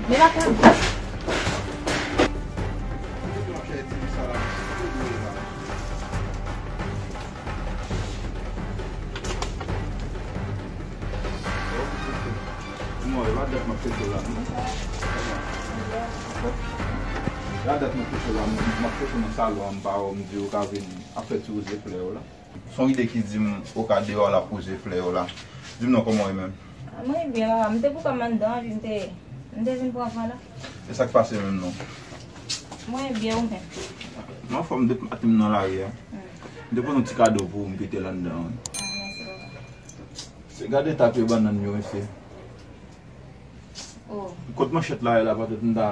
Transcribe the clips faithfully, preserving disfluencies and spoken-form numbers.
Men pa pran. Mwen, e pa dat m ap chèche w la, non. E pa dat m ap chèche w la, m ap chèche w nan salon an, m pa wè w, m di w ka vin ap fè ti woze flè yo la. Se yon ide ki di m ou ka deyò la poze flè yo la. Di m non, kòman w ye menm? Ah, mwen byen, papa. M te pou kòm anndan, epi m te, m te vin pran van la. E sa k pase menm non? Mwen byen, ou menm? M anfòm depi maten m nan lari a. Hmm. M te pote yon ti kado pou ou, m kite l anndan an. Ah, mèsi, papa. Se gade eta pye bannann yo, mesye. Oh. Kot manchèt la ye la, patèt m ta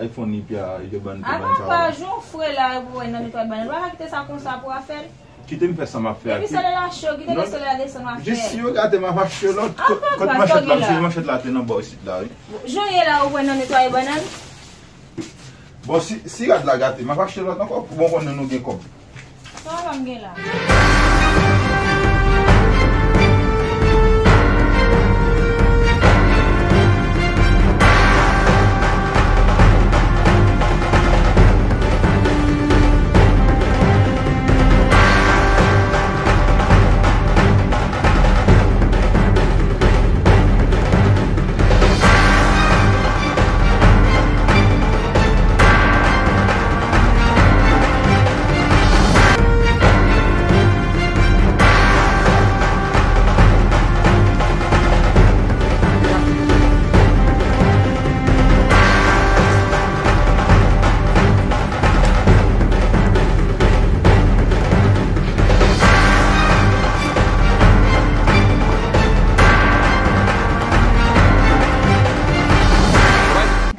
iPhone li pye a, li te bann, te bann sa papa, la. Jan w fre la, ou wè nan netway bannann. Ou pa ka kite sa konsa pou afè l. Kite m fè sa m ap fè a. Epi solèy la cho, kite solèy la desann w a fè. Jis si yo gate m ap achte lòt. Kot manchèt la, mesye, manchèt la te nan bò isit la, wi. Jan w ye la, ou wè nan netwaye bannann. Bon, si, si rad la gate, m ap achte lòt ankò. Bon, konnen nou gen kòb. Sa w ap gen la?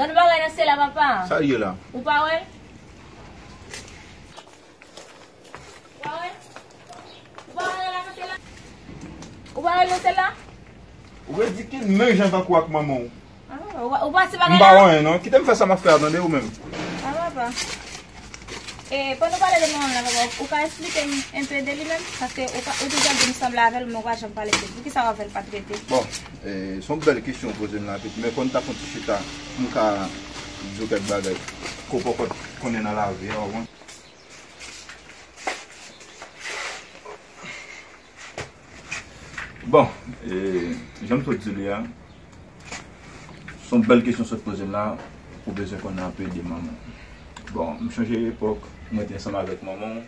Gad bagay nan syèl la, papa. Sa l ye la? Ou pa wè l? Ou pa wè l? Ou pa wè l nan syèl la? Ou pa wè l nan syèl la? Ou ridikil menm jan tankou ak manman w. Ah, ou pa, ou pa se bagay la? M pa wè anyen non. Kite m fè sa m ap fè a, tande, ou menm. Ah, papa. E, pandan w pale de manman m la, papa, ou ka eksplike m enpe de li menm? Paske ou pa, ou toujou ap di m sanble avè l, men ou pa janm pale de li. Poukisa w avè l pa t rete? Bon, e, se yon bèl kesyon w poze m la, pitit. Men fò n ta fè yon ti chita pou m ka di w kèk bagay ke w poko konnen nan lavi a, w konprann? Bon, e, jan m sot di li a, se yon bèl kesyon w sot poze m la, ou bezwen konnen anpe de manman. Bon, m chonje epòk mwen te ansanm avèk manman w,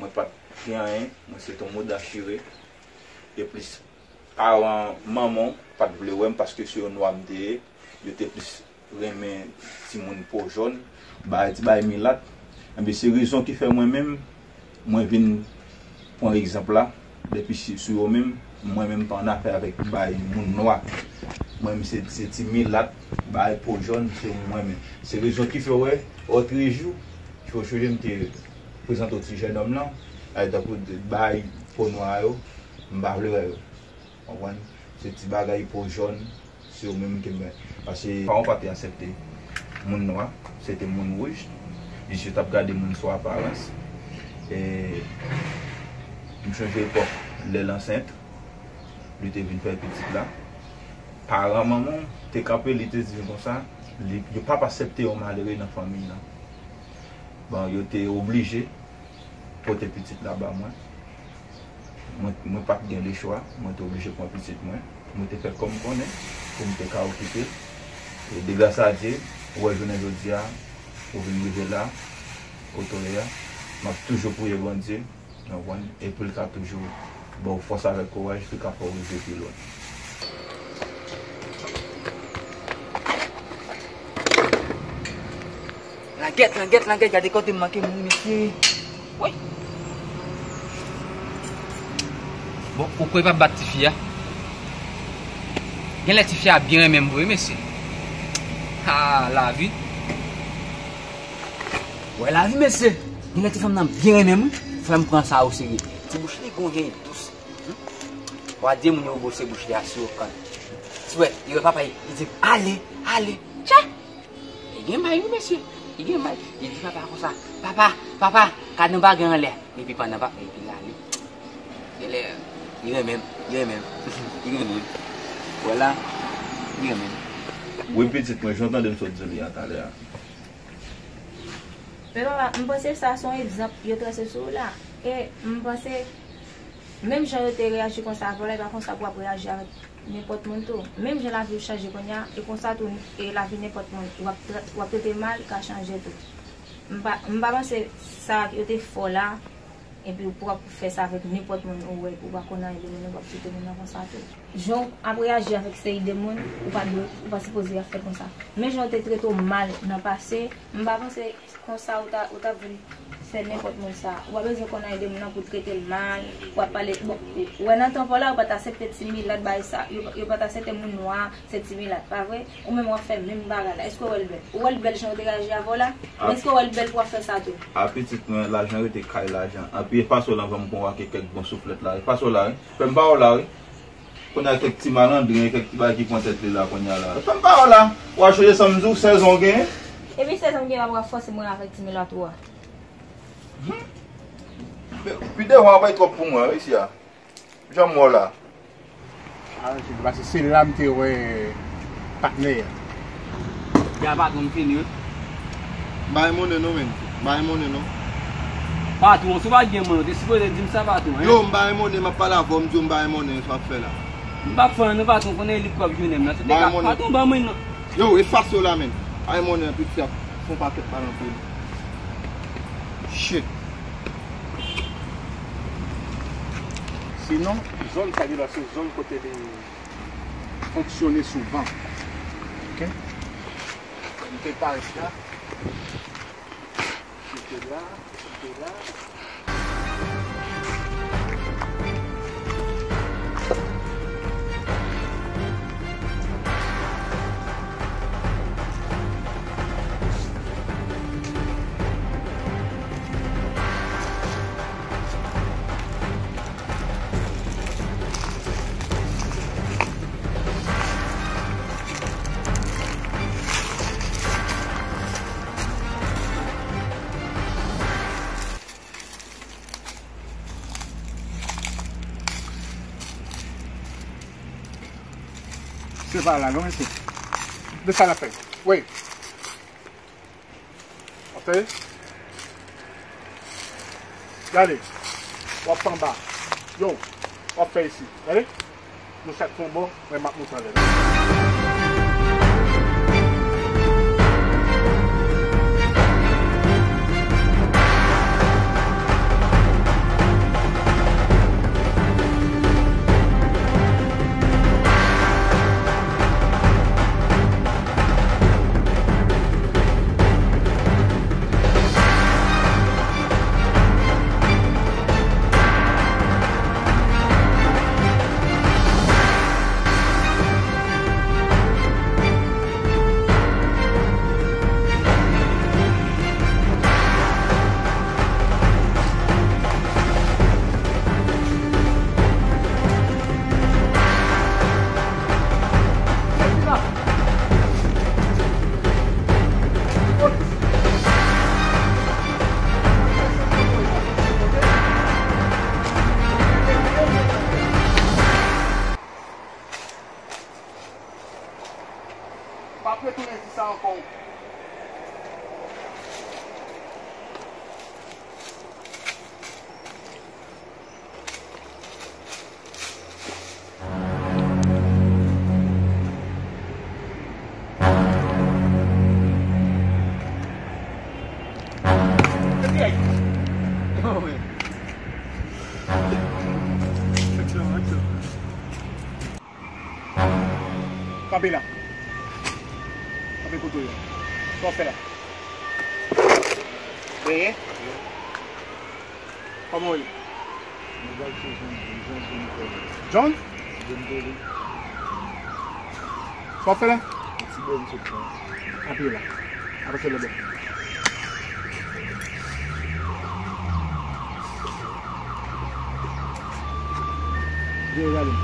mwen pa t gen anyen, mwen se te yon mouda chire. E plis, paran manman w pa t vle wè m paske se yon nwa m te ye, yo te plis renmen timoun po jòn, bay ti bay milat. Enben, se rezon ki fè mwen menm, mwen vin pran egzanp la, depi si, sou yo menm, mwen menm pa annafè avèk bay moun nwa. Mwen menm se, se ti milat, bay po jòn, se mwen menm. Se rezon ki fè w wè, otrejou, fò sonje m te prezante w ti jennonm lan, ay tankou bay po nwa yo, m pa vle wè yo. Konprann? Se ti bagay po jòn, se yo menm ke m wè. Paske paran w pa te aksepte moun nwa, se te moun wouj. Jis yo t ap gade moun sou aparans. E m chonje epòk lè l ansent, li te vin fè pitit la. Paran manman w te kanpe, li te di m konsa, li, yo p ap aksepte yon malere nan fanmi l lan. Bon, yo te oblije pote pitit la ba mwen. Mwen, mwen pa t gen lechwa, mwen te oblije pran pitit mwen. Mwen te fè kòm konnen pou m te ka okipe l. E de gras a Dye, ou wè jounen jodi a, ou vin rive la, kote w ye a. M ap toujou priye Bondye, w konprann, e pou l ka toujou ba w fòs avèk kouraj, pou l ka fè w rive pi lwen. Langèt, langèt, langèt, gade kote m manke moun, mesye. Woy. Bon, ou kwè pa bat tifi a? Genlè tifi a byen renmen m vre, mesye. Ha, lavi. Wè lavi, mesye. Genlè ti fanm nan byen renmen m, wi. Fè m pran sa o serye. Ti bouch li gon jan dous. Wa di moun yo bwose bouch li a sou yo kann. Ti wè, li wè papa, li di, "Ale, ale." Tchè! Li gen may wi, mesye. Li gen may. Li di papa konsa, "Papa, papa, gad yon bagay anlè." Epi pandan papa, epi l ale. Genlè, li renmen m, li renmen m. Li renmen m. Wè la, li renmen m. Wi, pitit mwen, jan w tande m sot di w li a talè a. Men papa, m panse sa se yon egzanp yo trase sou ou la. E m panse, menm jan yo te reyaji konsa avè w la, e pa konsa pou w ap reyaji avèk nenpòt moun tou. Menm jan lavi w chanje kounye a, e konsa tou, e lavi nenpòt moun w ap tra-, w ap trete mal ka chanje tou. M pa, m pa panse sa yo te fè w la, epi ou p ap fè sa avèk nenpòt moun ou wè, ou pa konn anyen de moun, ou p ap trete moun nan konsa tou. Jan w ap reyaji avèk seri de moun, ou pa dwe, ou pa sipoze ap fè konsa. Men jan yo te trete w mal nan pase, m pa panse konsa ou ta, ou t ap vin fè nenpòt moun sa. Ou pa bezwen konn anyen de moun nan pou w trete l mal, pou w ap pale. Bon, ou wè nan tan pa w la, yo pa t aksepte ti milat bagay sa, yo, yo pa t aksepte moun nwa, se ti milat, pa vre? Ou menm w ap fè menm bagay la. Èske w wè l bèl? Ou wè l bèl jan yo te reyaji avè w la? Men èske w wè l bèl pou w ap fè sa tou? A pitit mwen, lajan rete kay lajan. Anpi e pase w la anvan m pran w ak kèk bon souflèt la. E pase w la, wi. Fè m pa w la, wi. Kounye a kèk ti malandren, kèk ti bagay ki pran tèt li la kounye a la. Fè m pa w la. W a chonje sa m di w, sèz an w genyen? Epi sèz an m genyen, w ap fòse mwen avèk ti milat ou a. Pi devan w ap bay twòp pou mwen, wi, isi a. Jan m wè w la. Aranje nou, paske se la m te wè patnè a. Ya patwon m fini wi. M pa gen monnen non, menn. M pa gen monnen non. Patwon, si w pa t gen monnen, w te sipoze di m sa, patwon, en? Yo, m pa gen monnen, m ap pale avè w, m di w m pa gen monnen, sa w ap fè la? M p ap fè anyen non, patwon, konnen li k ap jounen m nan. M pa gen monnen. Patwon, ban mwen non. Yo, efase w la, menn. Pa gen monnen, piti ap fè yon pakèt mal anpil. Shit. Sinon, zòn sa li la, se zòn kote li fonksyone souvan. Ok? M te parèt la. Chite la, chite la. Se pa la non, mesye. De sa la fè. Wi. Ok. Gade. W ap anba. Yo. W ap fè isi. Gade. Nou chak fè yon bò, mwen m ap monte anlè la. Pa p retounen di sa ankò. Kanpe la. Kanpe kote w ye. Sa w fè la? Veye. Kòman w ye? John? Sa w fè la? Kanpe la. Apre se lòt bò. Veye gade m.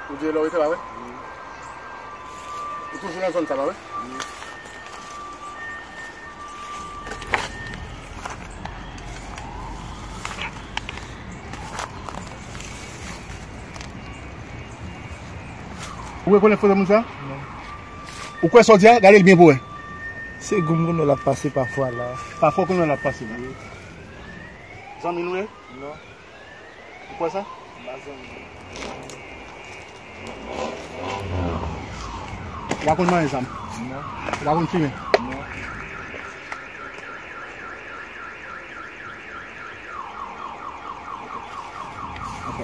Ou di lè w rete la, wi? Ou toujou nan zòn sa la, wi? Ou rekonèt foto moun sa? Non. Ou kwè sa w di a? Gade l byen pou wè. Se gou m konnen l ap pase pafwa la. Pafwa w konnen l ap pase la. Zanmi nou ye? Non. Ou kwè sa? M pa zanmi. Ou pa konn manyen zam? Non. Ou pa konn fimen? Non. Ok.